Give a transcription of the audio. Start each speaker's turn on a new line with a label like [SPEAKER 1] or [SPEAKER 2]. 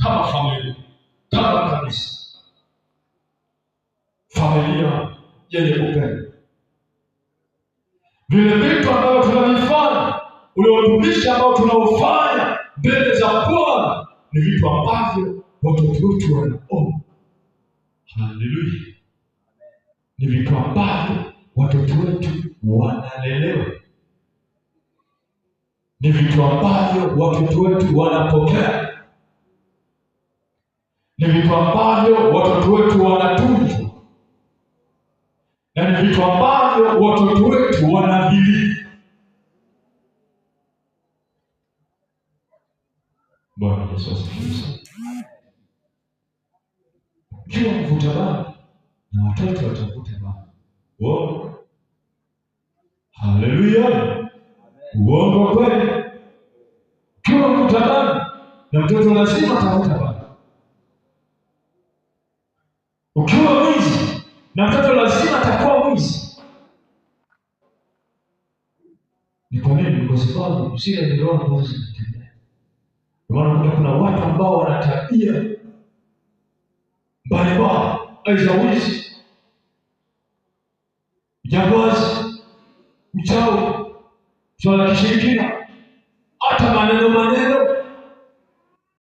[SPEAKER 1] kama familia, kama kanisa, familia yenye upendo. Vile vitu ambavyo tunavifanya, ule utumishi ambao tunaufanya mbele za Bwana ni vitu ambavyo watoto wetu wanaona. Haleluya! Ni vitu ambavyo watoto wetu wanalelewa, ni vitu ambavyo watoto wetu wanapokea, ni vitu ambavyo watoto wetu wanatunzwa, na ni vitu ambavyo watoto wetu wanavilii. Bwana Yesu asifiwe sana. Ukiwa mvuta bangi na watoto watavuta bangi. Uongo? Haleluya! Uongo kweli? Ukiwa mvuta bangi na mtoto lazima atavuta bangi. Ukiwa mwizi na mtoto lazima atakuwa mwizi. Ni kwa nini? Kwa sababu zile ni roho ambazo zinatembea. Ndio maana kuna watu ambao wana tabia mbalimbali, aidha wizi, ujambazi, uchawi, swala la kishirikina, hata maneno maneno.